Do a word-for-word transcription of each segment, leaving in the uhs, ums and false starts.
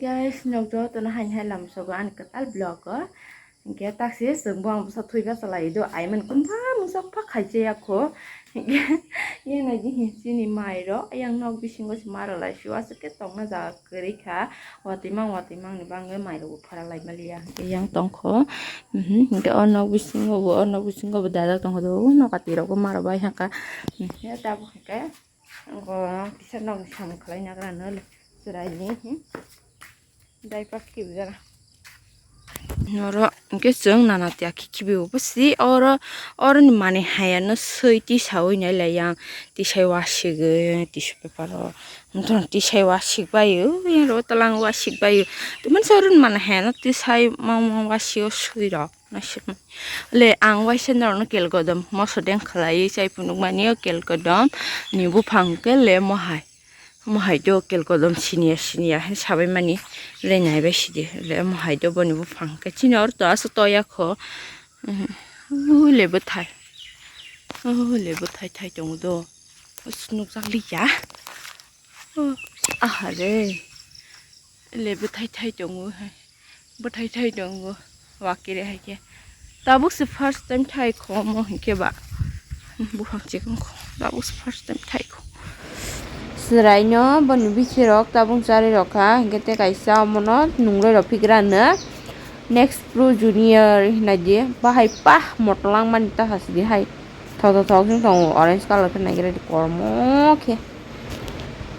Guys, nok jotono haini hai lamsogo ani kwtal vlog o. Hinkhe taksi chwng bo ang bwsa thwi bachalai do, ai man kwbangma mungsa phak khai chaya kho. Hinkhe yang nai di chini mai rok, yang nok bisingo se ma rok lai sio, aswk khe tongna jaga kwrwi kha. Watwi mang, watwi mang ni bagwi mai rok bo phara lai maliya. Hinkhe yang tong kho. Mhm, hinkhe o nok bisingo bo, o nok bisingo bo dajak tong kho do, o nok atwi rok bo ma rok bai ha kha. Hinkhe tabuk hinkhe. Abo kisa nog ni samung khlai nagra no chwrai ni, hmm. Diaper khibi jara. Noro hwnkhe chwng nana tiya khibi bo si oro, oro ni manwi haya no swi tisawi nai lai yang tisai wasik tissue paper o. Mothon tisai wasik bai o, yang ro tlang wasik bai o. Tei mani sa oro ni manwi haya no tisai mang mang wasio swi rok. Naisik le ang waisa norokno kelkodom moso deng khlaiwi chai phunukmani o kelkodom ni buphang khe le mohai. Mohai do kelkodom siniya siniya hwn sabaimani le naibai sidi le mohai do boni buphang khe chini oro to aswk toya kho. Uhmm, ui le bwthai, ui le bwthai thai tongo do. Nukjak liya. Oh, aha re. Le bwthai thai tongo hai. Bwthai thai tongo. Wakire hai khe. Tabuk se first time thai kho omo hinkhe ba. Buphang chikon kho. Tabuk se first time thai kho. Chwraino boni bikhirok tabuk charwi rok kha. Hinkhe tei kaisa omono nungroi rok phigra no. Next Pro Junior hinai di. Bahai pah motolang mani ta hasidi hai. Thok thok thok wng tongo, orange colour khe naigra di kormo khe.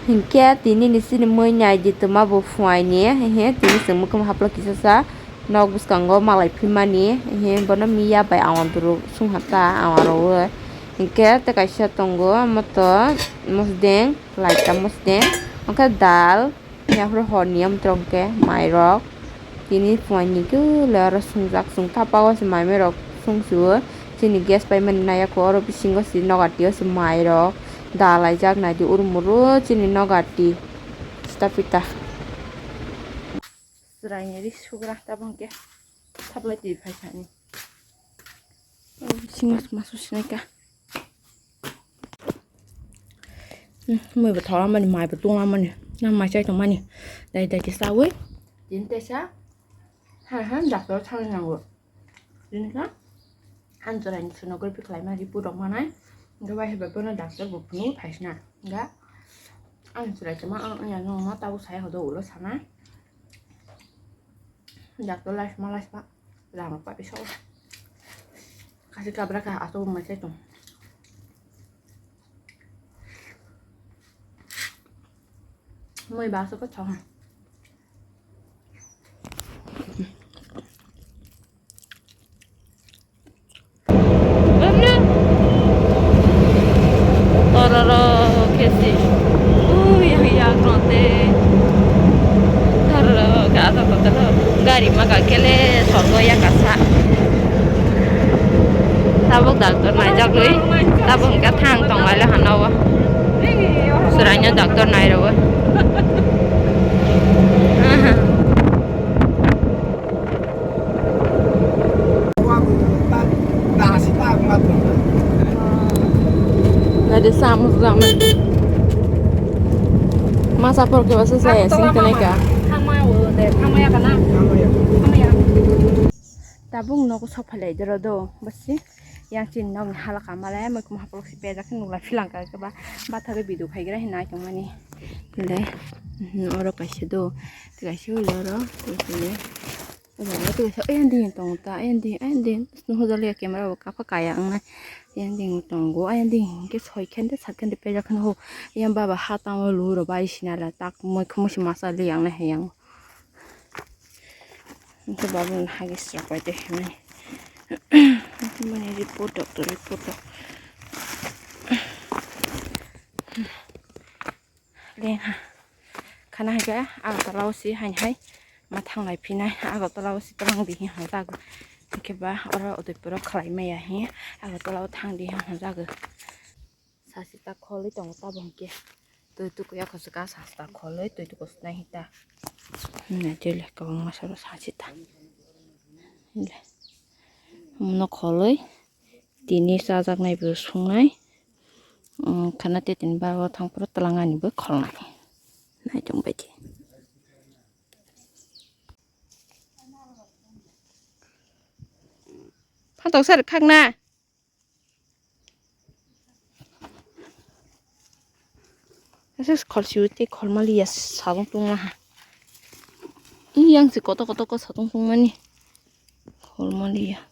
Hinkhe tini ni chini mui nai di twma bo phuaini, he tini chwng mukhum haplo kisa sa nok bwskango malai phimani, he bono miya bai awan duru sungha ta awan rowi. Hinkhe tei kaisa tongo moto mosdeng, laita mosdeng, hwnkhe dal. Yaphuru horni yamtwrok khe mairok tini phuaini khe le oro swngjak, chwng thapa o se mai mairok sungsio. Chini gas paimani naiya kho, oro bisingo se nogatio se mairok dalaijak, naidi urmuru chini nogati sita pita. Chwraini ri sugra tabuk hwnkhe saplai twi phai thani. Bisingo se masu sinai kha. Hmm, mui bo thola mani, mai bo tungla mani, nang mai chai tong mani. Dai dai khe chawi. Tini teisa ha ha doctor thang nango. Tini kha ang chwraini sonography khlai ma report rok manai. Hwnkhe bai hai bai bono doctor bo phunuk phaisna. Hwnkhe ang chwrai tongma ang wngya nokno tabuk sai hodo ulo sana. Doctor laisma laisma rang rok papi sao. Kasi kabra ka ato mai sai tong. Moi ba so ko thong. Tororo kesi. Ui, ui, ya, krote. Tororo, ka, to, to, to, to. Gari ma ka kele, sorgo ya kasa. Tabuk doctor naijak lui. Tabuk ka thang tong lai le hano. Suranya doctor nai ro. Nadi samus zaman. Masa por ke basa saya sing teneka. Tabung nogo sophalai doro do basi. Yang chin nog ni hala kamale mui kuma hapok si pejak nugla philang ka ba bathari bidu khaigra hinai tongmani. Le oro kaisa do. Kaisa ulo oro. Oro tei kaisa, "Ayang ding tong ta, ayang ding, ayang ding." Nuhujaliya camera bo kapha kaya wngnai. Ayang ding tongo, ayang ding hwnkhe soi khen de, sat khen de pejak kheno ho. Ayang baba ha tamo lu rw bai sina la tak moi khumui se masa li yang nai hayang. Hwnkhe baba hagi srok bai de hwnwi. Mani report doctor report. Lengha. Khana hai khe Agartala o si haini hai ma thanglai phinai. Agartala o si twlang di hinwi hwnjago. Hinkhe ba oro Udaipur o khlai maya hinkhe Agartala o thang di hinwi hwnjago. Sasi ta kholwi tongo tabuk hinkhe. Twi tukuya kho swkha sasi ta kholwi twi tuku swnai hinta. Hinwi twi le kwbangma sabo sasi ta. Hinle. Omono kholwi. Tini chajaknai bo sungnai, um, khana tei tini bago thang phuru twlangani bo kholnai. Naitung bai di. Toksa rwkhakna. Ese kholsiyo tei kholmaliya sabung tongma ha. Yang se koto koto ko sabung tongmani. Kholmaliya.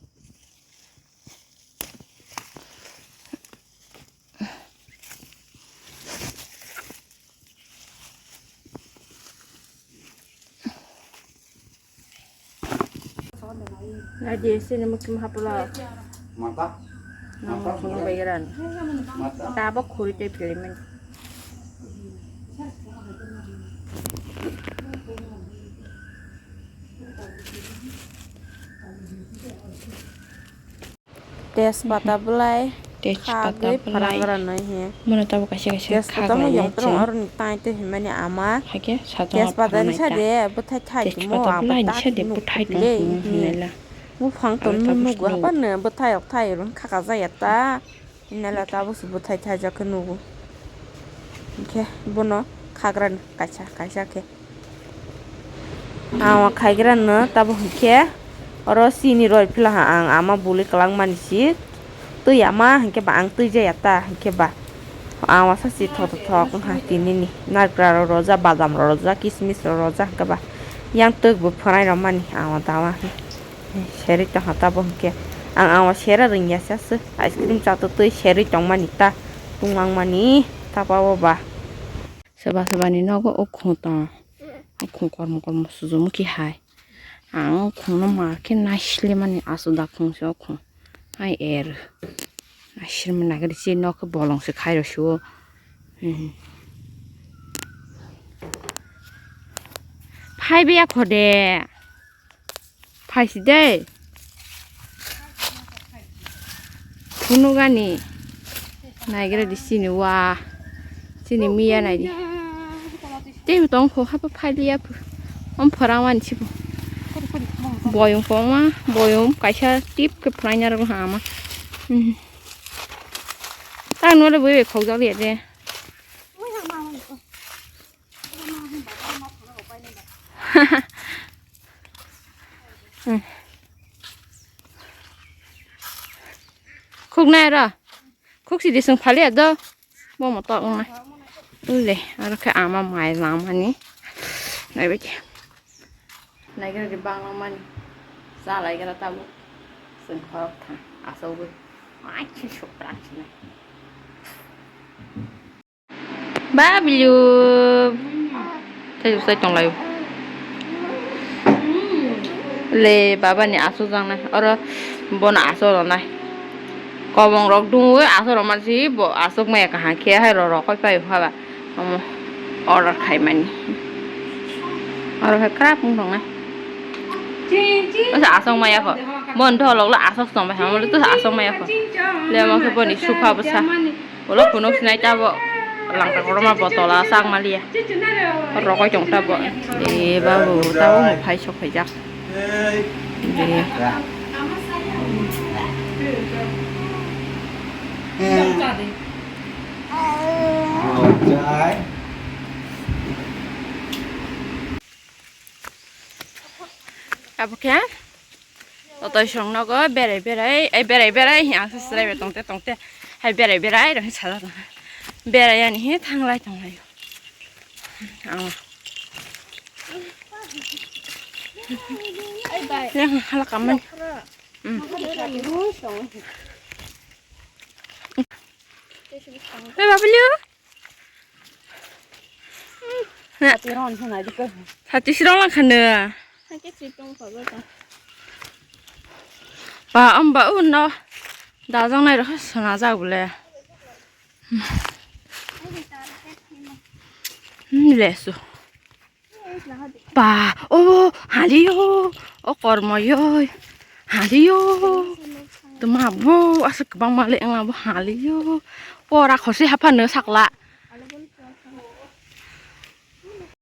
Naidi, sini mukim hapla. Mata? Nang mata, mungkin mata. Bayaran. Mata. Tabok khuri tei pilimin. Tejpata belai. Tejpata khagwi belai. Pharang rwnai he. Mono tabuk kaisa kaisa. Tejpata khagwi mo yong tong aro ni tai te himani ama. Hakhe satung. Tejpata ni sade bwthai thai tongmo. Tejpata belai ni sade bwthai tongmo hinwi la. Buphang tong nukgo hapan bwthai rok thai rung khaka jaya ta. Hinwi la tabuk se bwthai thai jak khe nugo. Hinkhe bono khagra ni kaisa kaisa khe. Ang o khaigra no tabuk hinkhe oro sini roi phila ha ang ama bului kwlangmani si twi ama hinkhe ba ang twi jaya ta hinkhe ba ang o sa si thok thok thok wngkha tini ni narikra rok rojak badam rok rojak kismis rok rojak hinkhe ba yang twk bo phwnai rok mani ang o dawa serwi tongkha tabuk hinkhe ang ang o sera rwngya sa se ice cream chatwi twi serwi tongmani ta tungmangmani ta pa o ba. Soba soba ni nogo o khung tong. O khung kormo kormo sujumukhe hai. Ang o khung no ma khe naisle mani asoda khung se o khung. Hai er. Naisle mani nagari se nok bolong se khai rw se o. Hmm. Phai be ya khode. Phaisi dei. Phunukgani. Naigra di sini wa. Sini miya nai di. Tei tong kho hapa phai liya phu. Om phora wan si phu. Boyong koma, boyong kaisa tip ke phraina ro hama. Hmm. Ta nole boi khok jali de. Khuk nai ro. Khuk si disung phali ado. Bo mo tok nai. Ule, aro khe ama mai langmani. Nai bai. Nai gra di bang langmani. Sa lai gra tabu. Sung khok tha. Asau bai. Ai chi suk trak chi nai. Babilu. Tei usai tonglaio. Le baba ni aswk jangnai. Oro bono aswk rwnai. Kobong rok dungwi aswk rwmani si bo aswk maya kaham khe hai rw rw koi paio hala. Omo order khaimani. Oro hai kwrak wng tongnai. Asa aswk maya kho. Bon dholok le aswk tongbai hamle to aswk maya kho. Le omo khe boni supha bwsa. Ulo phunuk sinai tabo langka kotorma botola sak maliya. Rokoi tong tabo. E babu tabo mo phai sok phaijak. De. Abo khe? Totoi song nogo berai berai, ai berai berai, ang se srai bai tongte tongte, hai berai berai, rang sajak tong. Berai ani he thanglai tonglaio. Ang. Yang halak aman. Hmm. Hei, Babilio. Hati sirong lang khana. Ba, amba, oh, no. Dajang nai rokha sana jak bole. Hmm, lesu. Ba, o, haliyo, o, kormoyo, haliyo. Tuma bo, aswk kwbangma le wngla bo haliyo. Pora khosi haphano sakla.